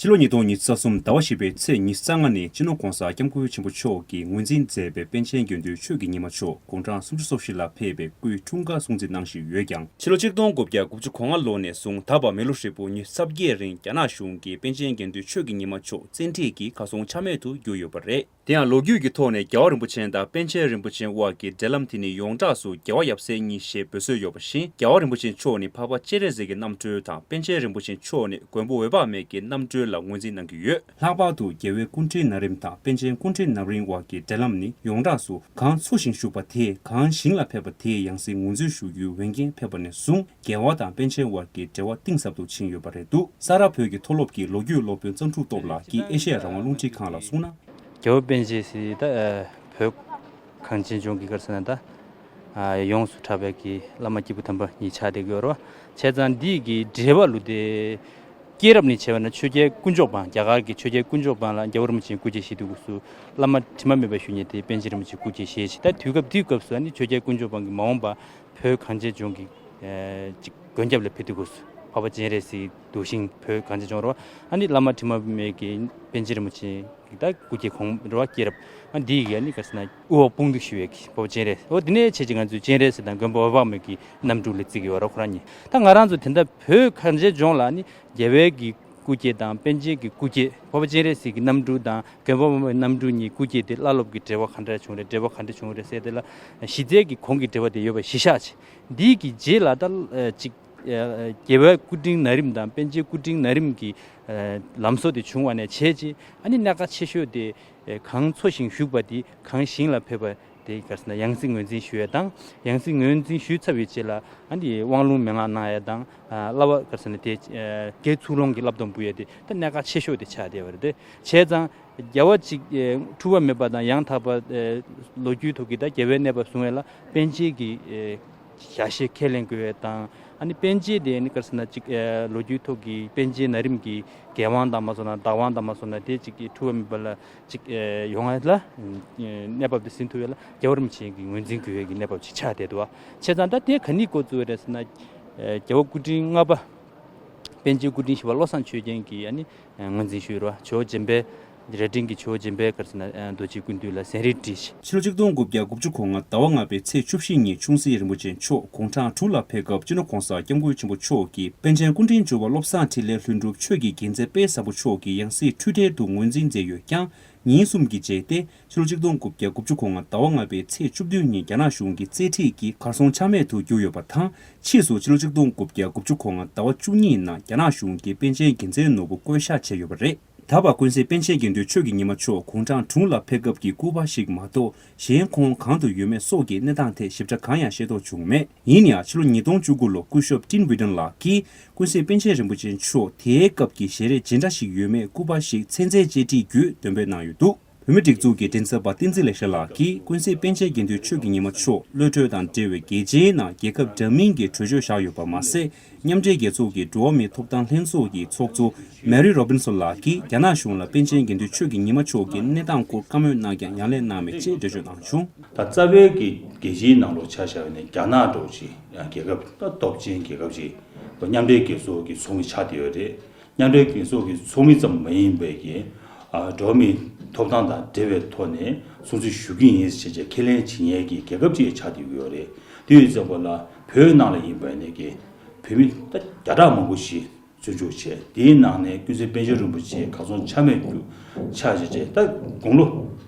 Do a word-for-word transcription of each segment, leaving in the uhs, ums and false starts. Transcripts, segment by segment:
ཕྱི་ལོ་ཉིས་སྟོང་ཉི་ཤུ་རྩ་གསུམ་ཟླ་བ་བཞི་པའི་ཚེས་ཉི་ཤུ་རྩ་ལྔ་ནས་སྤྱི་ནོར་༧གོང་ས་༧སྐྱབས་མགོན་ཆེན་པོ་མཆོག་གིས་ངོས་འཛིན་མཛད་པའི་པཎ་ཆེན་དགེ་འདུན་ཆོས་ཀྱི་ཉི་མ་མཆོག་དགུང་གྲངས་སུམ་ཅུ་སོ་བཞི་ལ་ཕེབས་པའི་སྐུའི་འཁྲུངས་སྐར་སྲུང་བརྩི་གནང་བཞིན་ཡོད་ཀྱང་། ཕྱི་ལོ་ཆིག་སྟོང་དགུ་བརྒྱ་དགུ་བཅུ་གོ་ལྔ་ལོ་ནས་བཟུང་ད་བར་མི་ལོ་ཧྲིལ་པོ་ཉི་ཤུ་རྩ་བརྒྱད་རིང་རྒྱ་ནག་གཞུང་གིས་པཎ་ཆེན་དགེ་འདུན་ཆོས་ཀྱི་ཉི་མ་མཆོག་བཙན་ཁྲིད་ཀྱིས་གར་སོང་ཆ་མེད་དུ་གྱུར་ཡོད་པ་རེད། དེ་ཡང་ལོ་རྒྱུས་ཀྱི་ཐོག་ནས་རྒྱལ་བ་རིན་པོ་ཆེ་དང་པཎ་ཆེན་རིན་པོ་ཆེ་དབར་གྱི་འབྲེལ་ལམ་དེ་ནི་ཡོངས་གྲགས་སུ་རྒྱལ་བ་ཡབ་སྲས་གཉིས་ཞེས་འབོད་སྲོལ་ཡོད་པ་བཞིན། རྒྱལ་བ་རིན་པོ་ཆེ་མཆོག་ནི་འཕགས་པ་སྤྱན་རས་གཟིགས་ཀྱི་རྣམ་སྤྲུལ་དང་པཎ་ཆེན་རིན་པོ་ཆེ་མཆོག་ནི་མགོན་པོ་འོད་དཔག་མེད་ཀྱི་རྣམ་སྤྲུལ་ལ་ངོས་འཛིན་གནང་གི་ཡོད། ལྷག་པར་དུ་རྒྱལ་བའི་སྐུ་ཕྲེང་ན་རིམ་དང་པཎ་ཆེན་སྐུ་ཕྲེང་ན་རིམ་དབར་གྱི་འབྲེལ་ལམ་ནི་ཡོངས་གྲགས་སུ་གང་འཚོ་ཞིང་བཞུགས་པ་དེས་གང་ཞིང་ལ་ཕེབས་པ་དེའི་ཡང་སྲིད་ངོས་འཛིན་ཞུ་རྒྱུའི་འོས་འགན་ཕེབས་པ་ནས་བཟུང་རྒྱལ་བ་དང་པཎ་ཆེན་དབར་གྱི་འབྲེལ་བ་གཏིང་ཟབ་ཏུ་ཕྱིན་ཡོད་པ་རེད་འདུག་ས་རཱ་བོད་ཀྱི་མཐོ་སློབ་ཀྱི་ལོ་རྒྱུས་སློབ་དཔོན་གཙང་ཕྲུག་སྟོབས་ལགས་ཀྱིས་ཨེ་ཤེ་ཡ་རང་དབང་རླུང་འཕྲིན་ཁང་ལ་གསུངས་ན། རྒྱལ་བ་པཎ་ཆེན་ཟེར་ད་བོད་གངས་ཅན་ལྗོངས་ཀྱི་ག་རེ་ཟེར་ན་ད་ཡོངས་སུ་གྲགས་པའི་གི་བླ་མ་སྐྱེས་བུ་དམ་པ་ཉིད་ཆགས་བསྡད་ཀྱི་ཡོད་རེད་བ། བྱས་ཙང་འདི་གི་འགྲེལ་པ་ལུ་དེ་སྐྱེས་རབས་ནས་བྱས་པ་ན་ཆོས་རྒྱལ་དཀོན་མཆོག་འབངས་རྒྱ་གར་གྱི་ཆོས་རྒྱལ་དཀོན་མཆོག་འབངས་ལ་རྒྱལ་བ་རིན་པོ་ཆེའི་སྐུ་སྐྱེ་ཞུ་དུས་སྐབས་སུ་བླ་མ་དྲི་མ་མེད་པ་ཞུ་མཁན་དེ་པཎ་ཆེན་རིན་པོ་ཆེའི་སྐུ་སྐྱེ་ཞུ་ཡས་ཤིག་ད་དུས་སྐབས་དེའི་སྐབས་སུ་ཨ་ནི་ཆོས་རྒྱལ་དཀོན་མཆོག་འབངས་ཀྱི་མ་འོངས་པ་བོད་གངས་ཅན་ལྗོངས་ཀྱི་ཅིག་མགོན་སྐྱབས་ལ་ཕེབས་དུས་སྐབས་སུ་འཕགས་པ་སྤྱན་རས་གཟིགས་འདུ་ཞིང་བོད་གངས་ཅན་ལྗོངས་རེད་བ། ཨ་ནི་བླ་མ་དྲི་མ་མེད་ཀྱི་པཎ་ཆེན་རིན་པོ་ཆེ་ད་སྐུ་སྐྱེ་གོང་རེད་བ་སྐྱེས་རབས་ཨ་འདི་ཡི་ཨ་ནི་ག་རེ་ཟེར་ན་དབུ་འཕང་དཔུང་འདེགས་ཞུ་ཡས་ཀྱི་འཕགས་པ་སྤྱན་རས་འོ་དེ་ནས་བྱས་ཀྱི་ང་ཚོས་སྤྱན་རས་གཟིགས་དང་མགོན་པོ་འོད་དཔག་མེད་ཀྱི་རྣམ་སྤྲུལ་ལ་བརྩི་གི་ཡོད་རེད་ཁོ་རང་གཉིས། ད་ང་རང་ཚོ་དེ་འདྲ་བོད་གངས་ཅན་ལྗོངས་ལ་ཨ་ནི་རྒྱལ་བའི་གི་སྐུ་སྐྱེ་དང་པཎ་ཆེན་གྱི་སྐུ་སྐྱེ་འཕགས་པ་སྤྱན་རས་གཟིགས་ཀྱི་རྣམ་སྤྲུལ་དང་མགོན་པོ་འོད་དཔག་མེད་རྣམ་སྤྲུལ་གཉིས་སྐུ་སྐྱེ་དེ་བླ་སློབ་ཀྱི་འབྲེལ་བ་ག་འདྲ་བྱུང་རེད་འབྲེལ་བ་ག་འདྲ་བྱུང་རེད་ཟེར་དེ་ལ་གཞི་རྩའི་གི་གོང་གི་འབྲེལ་བ་དེ་ཡོད་པ་གཞི་བཞག་བྱས། འདིའི་གི་རྗེས་ལ་ད་ཅིག་རྒྱལ་བའི་སྐུ་ཕྲེང་ན་རིམ་དང་པཎ་ཆེན་སྐུ་ཕྲེང་ན་རིམ་གྱི་ལམ་བཟོ་དེ་བྱུང་བ་ནས་བྱས་རྗེས་ཨ་ནི་གནད་འགག་ཆེ་ཤོས་དེ་གང་འཚོ་ཞིང་བཞུགས་པ་དེ་གང་ཞིང་ལ་ཕེབས་པ་དེ་ག་རེ་ཟེར་ན་ཡང་སྲིད་ངོས་འཛིན་ཞུ་ཡས་དང་ཡང་སྲིད་ངོས་འཛིན་ཞུས་ཚར་བའི་རྗེས་ལ་ཨ་ནི་དབང་ལུང་མན་ངག་གནང་ཡས་དང་བསླབ་པ་ག་རེ་ཟེར་ན་དེ་དགེ་ཚུལ་སློང་གི་བསླབ་སྡོམ་འབུལ་ཡས་དེ་ད་གནད་འགག་ཆེ་ཤོས་དེ་ཆགས་བསྡད་པ་རེད་དེ་བྱས་ཙང་། རྒྱལ་བ་གཅིག་ཨེ་འཁྲུལ་བ་མེད་པ་དང་ཡང་དག་པ་ཨེ་ལོ་རྒྱུས་ཐོག་གི་ད་རྒྱལ་བའི་གནས་བབ་བཟུང་བ་ལ་པཎ་ཆེན་གྱི་ཨེ་ཞལ་བཞེས་ཁས་ལེན་དགོས་པ་དང་ཨ་ནི་པཎ་ཆེན་དེ་ནི་ག་རེ་ཟེར་ན་གཅིག་ཨེ་ལོ་རྒྱུས་ཐོག་གི་པཎ་ཆེན་ན་རིམ་གྱི་རྒྱལ་དབང་དང་མ་སོང་ན་བདག་དབང་དང་མ་སོང་ན་དེ་གཅིག་གི་འཁྲུལ་བ་མེད་པ་ལ་གཅིག་ཨེ་ཡོང་བ་ལ་ཨེ་གནས་བབ་དེ་ཟིན་ཐུབ་ཡ་ལ་རྒྱལ་བ་རིན་པོ་ཆེ་གི་ངོས་འཛིན་དགོས་ཡ་གི་གནས་བབ་ཅིག་ཆགས་བསྡད་འདུག་བ། བྱས་ཙང་ད་དེ་ག་ནི་འགོ་བཙུགས་པ་རེད་ཟེར་ན་ཨེ་རྒྱལ་བ་སྐུ་ཕྲེང་ལྔ་པ། པཎ་ཆེན་སྐུ་ཕྲེང་བཞི་པ་བློ་བཟང་ཆོས་རྒྱན་གྱིས་ཨ་ནི་ངོས་འཛིན་ཞུས་རོ། ཇོ་བོ་རྗེ་འབའ་རྭ་སྒྲེང་གི་ཇོ་བོ་རྗེ་འབའ་ག་རེ་ཟེར་ན་རྡོ་རྗེའི་སྐུ་མདུན་ལ་ཟན་རིལ་བསྒྲིལ་ཞིང་། ཕྱི་ལོ་ཆིག་སྟོང་དགུ་བརྒྱ་དགུ་བཅུ་གོ་ལྔ་ཟླ་བ་ལྔ་པའི་ཚེས་བཅུ་བཞི་ཉིན་ཆུང་སྲིད་རིན་པོ་ཆེ་མཆོག་དགུང་གྲངས་དྲུག་ལ་ཕེབས་སྐབས་སྤྱི་ནོར་༧གོང་ས་༧སྐྱབས་མགོན་ཆེན་པོ་མཆོག་གིས་པཎ་ཆེན་སྐུ་ཕྲེང་བཅུ་པ་བློ་བཟང་འཕྲིན་ལས་ལྷུན་གྲུབ་ཆོས་ཀྱི་རྒྱལ་མཚན་དཔལ་བཟང་པོ་མཆོག་གི་ཡང་སྲིད་འཁྲུལ་བྲལ་དུ་ངོས་འཛིན་མཛད་ཡོད་ཀྱང་ཉིན་གསུམ་གྱི་རྗེས་ཏེ་ཕྱི་ལོ་ཆིག་སྟོང་དགུ་བརྒྱ་དགུ་བཅུ་གོ་ལྔ་ཟླ་བ་ལྔ་པའི་ཚེས་བཅུ་བདུན་ཉིན་རྒྱ་ནག་གཞུང་གི་རྩིས་ཁྲིམས་ཀྱིས་གར་སོང་ཆ་མེད་དུ་གྱུར་ཡོད་པ་དང་། ཕྱིས་སུ་ཕྱི་ལོ་ཆིག་སྟོང་དགུ་བརྒྱ་དགུ་བཅུ་གོ་ལྔ་ཟླ་བ་བཅུ་གཉིས་ནང་རྒྱ་ནག་གཞུང་གིས་པཎ་ཆེན་རྒྱལ་མཚན་ནོར་བུ་བསྐོ་བཞག་བྱས་ཡོད་པ་རེད། ད་བར་ཀུན་གསལ་པཎ་ཆེན་དགེ་འདུན་ཆོས་ཀྱི་ཉི་མ་མཆོག་དགུང་གྲངས་དྲུག་ལ་ཕེབས་སྐབས་ཀྱི་སྐུ་པར་ཞིག་མ་གཏོགས་གཞན་ཁོང་གང་དུ་ཡོད་མེད་སོགས་ཀྱི་གནས་སྟངས་ཐད་ཞིབ་ཕྲ་གང་ཡང་ཤེས་རྟོགས་བྱུང་མེད། ཡིན་ཡང་ཕྱི་ལོ་ཉིས་སྟོང་བཅུ་དགུ་ལོ་སྐུ་ཞབས་ཀྲིན་ཝི་ཏན་ལགས་ཀྱིས་ཀུན་གསལ་པཎ་ཆེན་རིན་པོ་ཆེ་མཆོག་དེའི་སྐབས་ཀྱི་ཞལ་རས་ཇི་འདྲ་ཞིག་ཡོད་མེད་སྐུ་པར་ཞིག་ཚན་རྩལ་བཅས་བྲིས་བརྒྱུད་འདོན་སྤེལ་གནང་ཡོད་འདུག་བོད་མིའི་སྒྲིག་འཛུགས་ཀྱི་མགྲིན་ཚབ་པ་བསྟན་འཛིན་ལེགས་བཤད་ལགས་ཀྱིས་ཀུན་གསལ་པཎ་ཆེན་དགེ་འདུན་ཆོས་ཀྱི་ཉི་མ་མཆོག་གློད་གྲོལ་དང་འབྲེལ་བའི་རྒྱལ་སྤྱིའི་ནང་རྒྱལ་ཁབ་འདྲ་མིན་གྱི་གྲོས་ཆོད་བཞག་ཡོད་པ་མ་ཟད། མཉམ་འབྲེལ་རྒྱལ་ཚོགས་ཀྱི་འགྲོ་བ་མིའི་ཐོབ་ཐང་ལྷན་ཚོགས་ཀྱི་ཚོགས་གཙོ་མེ་རི་རོ་བིན་སོན་ལགས་ཀྱིས་རྒྱ་ནག་གཞུང་ལ་པཎ་ཆེན་དགེ་འདུན་ཆོས་ཀྱི་ཉི་མ་མཆོག་གི་གནས་སྟངས་སྐོར་བཀའ་མོལ་གནང་ཀྱང་ཡང་ལན་གནང་མེད་ཅེས་འགྲེལ་བརྗོད་གནང་བྱུང་། ད་རྩ་བའི་གི་རྒྱལ་སྤྱིའི་ནང་ལོགས་ཆ་བཞག་པ་ཡིན་ན་རྒྱ་ནག་འདྲ་བོ་ཅིག་ཡང་རྒྱལ་ཁབ་ད་སྟོབས་ཆེན་རྒྱལ་ཁབ་ཅིག་མཉམ་འབྲེལ་རྒྱལ་ཚོགས་ཀྱི་ཚོགས་མི་ཆགས་བསྡད་ཡོད་རེད། མཉམ་འབྲེལ་རྒྱལ་ཚོགས་ཀྱི་ཚོགས་མི་ཙམ་མ་ཡིན་པའི་གི་ཨ་འགྲོ་བ་མིའི་ཐོབ་ཐང་དང་འབྲེལ་བའི་ཐོག་ནས་སྲུང་བརྩི་ཞུ་གི་ཡིན་ཞེས་བྱས་ཁས་ལེན་བྱེད་མཁན་གྱི་རྒྱལ་ཁབ་ཅིག་ཆགས་བསྡད་ཀྱི་ཡོད་རེད། དེ་ཡོད་ཙང་པ་ལ་བོད་ནང་ལ་ཡིན་པ་ནས་གི་བོད་མི་ད་བརྒྱ་ཕྲག་མང་པོ་ཞིག་བཙོན་འཇུག་བྱས། དེའི་ནང་ནས་ཀུན་གསལ་པཎ་ཆེན་རིན་པོ་ཆེ་གར་སོང་ཆ་མེད་རྒྱུ་ཆགས་བྱས་བྱས་ད་དགུང་ལོ་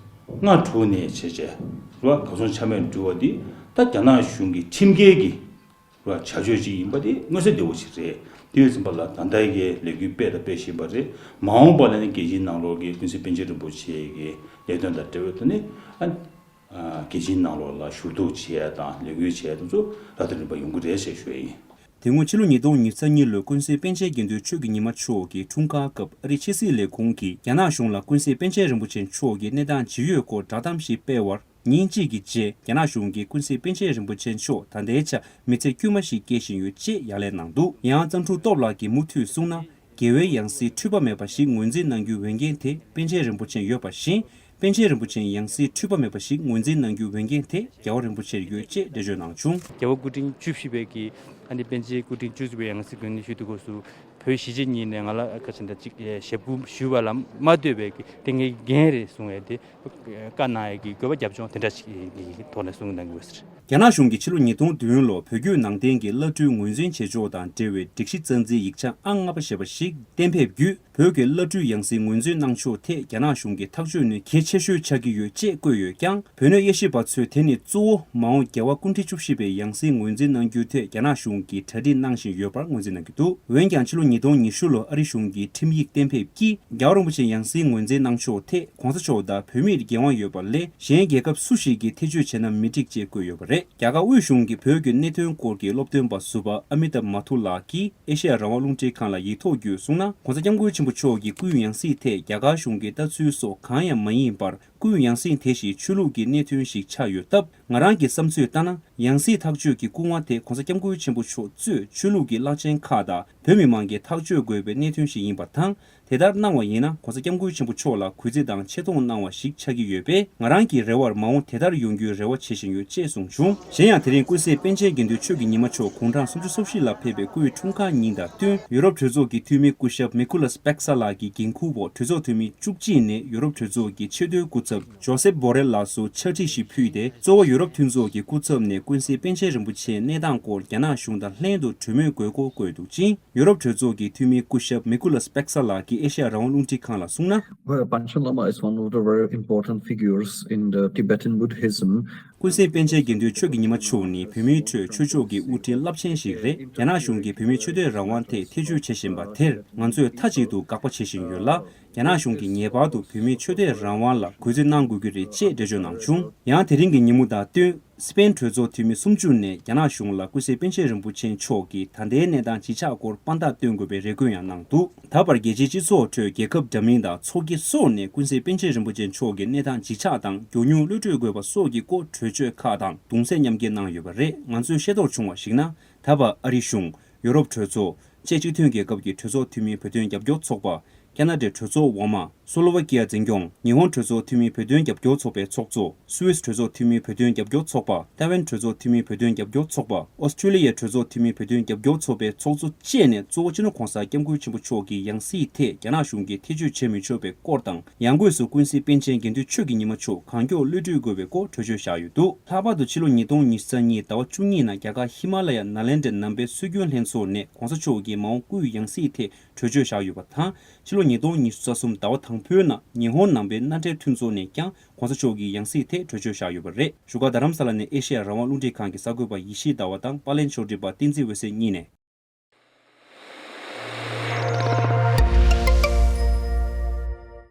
ལྔ་དྲུག་ནས་བྱས་བྱས་ར་གར་སོང་ཆ་མེད་འགྲོ་བ་འདི་ད་རྒྱ་ནག་གཞུང་གི་ཁྲིམས་འགལ་གྱི་བྱ་སྤྱོད་ཅིག་ཡིན་པ་དེ་མངོན་གསལ་དོད་པོ་ཞིག་རེད། དེ་ཡོད་ཙང་པ་ལ་ད་ལྟའི་གི་ལས་འགུལ་སྤེལ་དང་སྤེལ་བཞིན་པ་རེད། མ་འོངས་པ་ལ་ནི་རྒྱལ་སྤྱིའི་ནང་ལོགས་ཀྱི་ཀུན་གསལ་པཎ་ཆེན་རིན་པོ་ཆེ་གི་ལས་དོན་དང་འབྲེལ་བའི་ཐོག་ནས་ཨ་རྒྱལ་སྤྱིའི་ནང་ལོགས་ལ་ཞུ་གཏུག་བྱེད་ཡ་དང་ལས་འགུལ་བྱེད་ཡ་དེ་ཚོ་རབ་དང་རིམ་པ་ཡོང་གི་རེད་ཅེས་ཞུ་ཡ་ཡིན། དེ་སྔོན་ཕྱི་ལོ་ཉིས་སྟོང་ཉི་ཤུ་རྩ་གཉིས་ལོའི་ཀུན་གསལ་པཎ་ཆེན་དགེ་འདུན་ཆོས་ཀྱི་ཉི་མ་མཆོག་གི་འཁྲུངས་སྐར་སྐབས་ཨ་རིའི་ཕྱི་སྲིད་ལས་ཁུངས་ཀྱིས་རྒྱ་ནག་གཞུང་ལ་ཀུན་གསལ་པཎ་ཆེན་རིན་པོ་ཆེ་མཆོག་གི་གནས་སྟངས་ཇི་ཡོད་སྐོར་བསྒྲགས་གཏམ་ཞིག་སྤེལ་བར། ཉིན་གཅིག་གི་རྗེས་རྒྱ་ནག་གཞུང་གིས་ཀུན་གསལ་པཎ་ཆེན་རིན་པོ་ཆེ་མཆོག་ད་ལྟའི་ཆར་མི་ཚེ་དཀྱུས་མ་ཞིག་སྐྱེལ་བཞིན་ཡོད་ཅེས་ཡང་ལན་གནང་འདུག་ཡང་གཙང་ཕྲུག་སྟོབས་ལགས་ཀྱིས་མུ་མཐུད་གསུངས་ན། རྒྱལ་བའི་ཡང་སྲིད་འཁྲུལ་པ་མེད་པ་ཞིག་ངོས་འཛིན་གནང་རྒྱུའི་འོས་འགན་དེ་པཎ་ཆེན་རིན་པོ་ཆེར་ཡོད་པ་བཞིན། པཎ་ཆེན་རིན་པོ་ཆེའི་ཡང་སྲིད་འཁྲུལ་པ་མེད་པ་ཞིག་ངོས་འཛིན་གནང་རྒྱུའི་འོས་འགན་དེ་རྒྱལ་བ་རིན་པོ་ཆེར་ཡོད་ཅེས་འགྲེལ་བརྗོད་གནང་བྱུང་། རྒྱལ་བ་སྐུ་ཕྲེང་བཅུ་བཞི་པའི་གི་ཨ་ནི་པཎ་ཆེན་སྐུ་ཕྲེང་བཅུ་གཅིག་པའི་ཡང་སྲིད་འགན་འཁྲི་ཞུ་དུས་སྐབས་སུ། བོད་གཞིས་བྱེས་གཉིས་ནས་ང་ལ་ག་ཅི་འདྲ་ཅིག་ཞབས་སྐུ་ཞུས་པ་ལ་མ་ལྟོས་པའི་གི་དེ་ངའི་འགན་རེད་གསུང་བས་དེ་བཀའ་གནང་ཡས་ཀྱི་དགོས་པ་རྒྱབ་ལྗོངས་དེ་འདྲ་ཞིག་གི་ཐོག་ནས་གསུང་གནང་གི་ཡོད་ཟེར། རྒྱ་ནག་གཞུང་གིས་ཕྱི་ལོ་ཉིས་སྟོང་བདུན་ལོར་བོད་བརྒྱུད་ནང་བསྟན་གྱི་བླ་སྤྲུལ་ངོས་འཛིན་བྱེད་ཕྱོགས་དང་འབྲེལ་བའི་སྒྲིག་གཞི་རྩ་འཛིན་ཡིག་ཆ་ཨང་ལྔ་པ་ཞེས་པ་ཞིག་གཏན་འབེབས་བརྒྱུད། བོད་ཀྱི་བླ་སྤྲུལ་ཡང་སྲིད་ངོས་འཛིན་གནང་ཕྱོགས་ཐད་རྒྱ་ནག་གཞུང་གིས་ཐག་གཅོད་ནུས་གལ་ཆེ་ཤོས་ཆགས་ཀྱི་ཡོད་ཅེས་བཀོད་ཡོད་ཀྱང་། བོད་གནས་དབྱེ་ཞིབ་པ་ཚོས་དེ་ནི་གཙོ་བོ་མ་འོངས་རྒྱལ་བ་སྐུ་ཕྲེང་བཅུ་བཞི་པའི་ཡང་སྲིད་ངོས་འཛིན་གནང་རྒྱུའི་ཐད་རྒྱ་ནག་གཞུང་གིས་གྲ་སྒྲིག་གནང་བཞིན་ཡོད་པར་ངོས་འཛིན་གནང་གི་འདུག་འོན་ཀྱང་ཕྱི་ལོ་ཉིས་སྟོང་ཉི་ཤུ་ལོར་ཨ་རི་གཞུང་གིས་ཁྲིམས་ཡིག་གཏན་འབེབས་ཀྱིས་རྒྱལ་བ་རིན་པོ་ཆེ་ཡང་སྲིད་ངོས་འཛིན་གནང་ཕྱོགས་ཐད་གོང་ས་མཆོག་དང་བོད་མིར་འགན་དབང་ཡོད་པ་ལས་གཞན་རྒྱལ་ཁབ་སུ་ཞིག་གིས་ཐེ་བྱུས་བྱས་ན་མི་འགྲིག་ཅེས་བཀོད་ཡོད་པ་རེད། རྒྱ་གར་དབུས་གཞུང་གིས་བོད་ཀྱི་གནད་དོན་སྐོར་གྱི་སློབ་སྟོན་པ་ཟུར་པ་ཨ་མི་ཏབ་མ་ཐུར་ལགས་ཀྱིས་ཨེ་ཤེ་ཡ་རང་དབང་རླུང་འཕྲིན་ཁང་ལ་ཡིག་ཐོག་བརྒྱུད་གསུངས་ན། ྋགོང་ས་ྋསྐྱབས་མགོན་ཆེན་པོ་མཆོག་གི་སྐུའི་ཡང་སྲིད་ཐད་རྒྱ་གར་གཞུང་གི་ལྟ་ཚུལ་སོགས་གང་ཡང་མ་ཡིན་པར། སྐུའི་ཡང་སྲིད་དེ་ཞིག་ཆོས་ལུགས་ཀྱི་གནད་དོན་ཞིག་ཆགས་ཡོད་སྟབས། ང་རང་གི་བསམ་ཚོད་ལྟར་ན། ཡང་སྲིད་ཐག་གཅོད་ཀྱི་སྐུ་དབང་དེ་ྋགོང་ས་ྋསྐྱབས་མགོན་ཆེན་པོ་མཆོག་གཙོས་ཆོས་ལུགས་ཀྱི་བླ་ཆེན་ཁག་དང་བོད་མི་མང་གིས་ཐག་གཅོད་དགོས་པའི་གནད་དོན་ཞིག་ཡིན་པ་དང་། དེ་ལྟར་གནང་བ་ཡིན་ན་ྋགོང་ས་ྋསྐྱབས་མགོན་ཆེན་པོ་མཆོག་ལ་གུས་བརྩི་དང་ཆེ་མཐོང་གནང་བ་ཞིག་ཆགས་ཀྱི་ཡོད་པས། ང་རང་གི་རེ་བར་མ་འོངས་དེ་ལྟར་ཡོང་རྒྱུའི་རེ་བ་བྱེད་བཞིན་ཡོད་ཅེས་གསུངས་བྱུང་། གཞན་ཡང་། དེ་རིང་ཀུན་གསལ་པཎ་ཆེན་དགེ་འདུན་ཆོས་ཀྱི་ཉི་མ་མཆོག་དགུང་གྲངས་སུམ་ཅུ་སོ་བཞི་ལ་ཕེབས་པའི་སྐུའི་འཁྲུངས་སྐར་ཉིན་དང་བསྟུན། ཡུ་རོབ་གྲོས་ཚོགས་ཀྱི་འཐུས་མི་སྐུ་ཞབས་མི་ཀུ་ལཱས་པེག་ས་ལགས་ཀྱི་འགན་འཁུར་འོག་གྲོས་ཚོགས་འཐུས་མི་བཅུ་གཅིག་ནས་ཡུ་རོབ་གྲོས་ཚོགས་ཀྱི་ཆེས་མཐོའི་སྐུ་ཚབ་ཇོ་སེབ་བོ་རེལ་ལགས་སུ་ཕྱག་བྲིས་ཤིག་ཕུལ་ཏེ། གཙོ་བོ་ཡུ་རོབ་མཐུན་ཚོགས་ཀྱི་སྐུ་ཚབ་ནས་ཀུན་གསལ་པཎ་ཆེན་རིན་པོ་ཆེའི་གནས་སྟངས་སྐོར་རྒྱ་ནག་གཞུང་དང་ལྷན་དུ་གྲོས་མོལ་དགོས་སྐོར་བཀོད་འདུག་ཅིང་། ཡུ་རོབ་གྲོས་ཚོགས་ཀྱི་འཐུས་མི་སྐུ་ཞབས་མི་ཀུ་ལཱས་པེག་ས་ལགས་ཀྱིས་ཨེ་ཤེ་ཡ་རང་དབང་རླུང་འཕྲིན་ཁང་ལ་གསུངས་ན། Well, Panchen Lama is one of the very important figures in the Tibetan Buddhism. ཀུན་གསལ་པཎ་ཆེན་དགེ་འདུན་ཆོས་ཀྱི་ཉི་མ་མཆོག་ནི་བོད་མིའི་ཁྲོད་ཆོས་ཕྱོགས་ཀྱི་དབུ་ཁྲིད་རླབས་ཆེན་ཞིག་རེད། རྒྱ་ནག་གཞུང་གིས་བོད་མིའི་ཆོས་དད་རང་དབང་ཐད་ཐེ་བྱུས་བྱེད་བཞིན་པ་དེར་ང་ཚོས་མཐའ་གཅིག་ཏུ་དགག་པ་བྱེད་བཞིན་ཡོད་ལ། རྒྱ་ནག་གཞུང་གིས་ངེས་པར་དུ་བོད་མིའི་ཆོས་དད་རང་དབང་ལ་གུས་བརྩི་གནང་དགོས་ཀྱི་རེད་ཅེས་འགྲེལ་བརྗོད་གནང་བྱུང་། ཡང་དེ་རིང་གི་ཉིན་མོ་དང་བསྟུན། སི་པེན་གྲོས་ཚོགས་འཐུས་མི་སུམ་ཅུ་ནས་རྒྱ་ནག་གཞུང་ལ་ཀུན་གསལ་པཎ་ཆེན་རིན་པོ་ཆེ་མཆོག་གི་ད་ལྟའི་གནས་སྟངས་ཇི་ཆགས་སྐོར་དཔང་རྟགས་སྟོན་དགོས་པའི་རེ་སྐུལ་ཡང་གནང་འདུག་ད་བར་རྒྱལ་སྤྱིའི་སྤྱི་ཚོགས་ཁྲོད་རྒྱལ་ཁབ་འདྲ་མིན་དང་ཚོགས་སྡེ་སོགས་ནས་ཀུན་གསལ་པཎ་ཆེན་རིན་པོ་ཆེ་མཆོག་གི་གནས་སྟངས་ཇི་ཆགས་དང་མགྱོགས་མྱུར་གློད་གྲོལ་དགོས་པ་སོགས་ཀྱི་སྐོར་གྲོས་ཆོད་ཁག་དང་གདུང་སེམས་མཉམ་སྐྱེད་གནང་ཡོད་པ་རེད། ང་ཚོས་ཤེས་རྟོགས་བྱུང་བར་གཞིགས་ན། ད་བར་ཨ་རི་གཞུང་། ཡུ་རོབ་གྲོས་ཚོགས། ཅེཀ་སྤྱི་མཐུན་རྒྱལ་ཁབ་ཀྱི་གྲོས་ཚོགས་འཐུས་མིའི་བོད་དོན་རྒྱབ་སྐྱོར་ཚོགས་པ། ཁ་ན་ཌའི་གྲོས་ཚོགས་འོག་མ། སོ་ལོ་ཝ་ཀི་ཡ་འཛིན་སྐྱོང་། ཉི་ཧོང་གྲོས་ཚོགས་འཐུས་མིའི་བོད་དོན་རྒྱབ་སྐྱོར་ཚོགས་པའི་ཚོགས་གཙོ། སུད་སི་གྲོས་ཚོགས་འཐུས་མིའི་བོད་དོན་རྒྱབ་སྐྱོར་ཚོགས་པ། ཐའེ་ཝན་གྲོས་ཚོགས་འཐུས་མིའི་བོད་དོན་རྒྱབ་སྐྱོར་ཚོགས་པ། ཨོ་སི་ཁྲུ་ལི་ཡའི་གྲོས་ཚོགས་འཐུས་མིའི་བོད་དོན་རྒྱབ་སྐྱོར་ཚོགས་པའི་ཚོགས་གཙོ་བཅས་ནས་གཙོ་བོ་སྤྱི་ནོར་༧གོང་ས་༧སྐྱབས་མགོན་ཆེན་པོ་མཆོག་གི་ཡང་སྲིད་ཐད་རྒྱ་ནག་གཞུང་གིས་ཐེ་བྱུས་བྱེད་མི་ཆོག་པའི་སྐོར་དང་། ཡང་སྒོས་སུ་ཀུན་གསལ་པཎ་ཆེན་དགེ་འདུན་ཆོས་ཀྱི་ཉི་མ་མཆོག་གང་མགྱོགས་གློད་གྲོལ་དགོས་པའི་སྐོར་གྲོས་ཆོད་བཞག་ཡོད་འདུག་ལྷག་པར་དུ་ཕྱི་ལོ་ཉིས་སྟོང་ཉི་ཤུ་རྩ་གཉིས་ཟླ་བ་བཅུ་གཉིས་ནང་རྒྱ་གར་ཧི་མ་ལ་ཡ་ནཱ་ལེནྡྲའི་ནང་པའི་སྲོལ་རྒྱུན་ལྷན་ཚོགས་ནས་གོང་ས་མཆོག་གི་མ་འོངས་སྐུའི་ཡང་སྲིད་ཐད་གྲོས་ཆོད་བཞག་ཡོད་པ་དང་། ཕྱི་ལོ་ཉིས་སྟོང་ཉི་ཤུ་རྩ་གསུམ་ཟླ་བ་དང་པོའི་ནང་ཉི་ཧོང་ནང་པའི་མནའ་འབྲེལ་མཐུན་ཚོགས་ནས་ཀྱང་གོང་ས་མཆོག་གི་ཡང་སྲིད་ཐད་གྲོས་ཆོད་བཞག་ཡོད་པ་རེད། བཞུགས་སྒར་རྡ་རམ་ས་ལ་ནས་ཨེ་ཤེ་ཡ་རང་དབང་རླུང་འཕྲིན་ཁང་གི་གསར་འགོད་པ་ཡེ་ཤེས་ཟླ་བ་དང་པར་ལེན་ཕྱོགས་སྒྲིག་པ་བསྟན་འཛིན་འོད་ཟེར་གཉིས་ནས།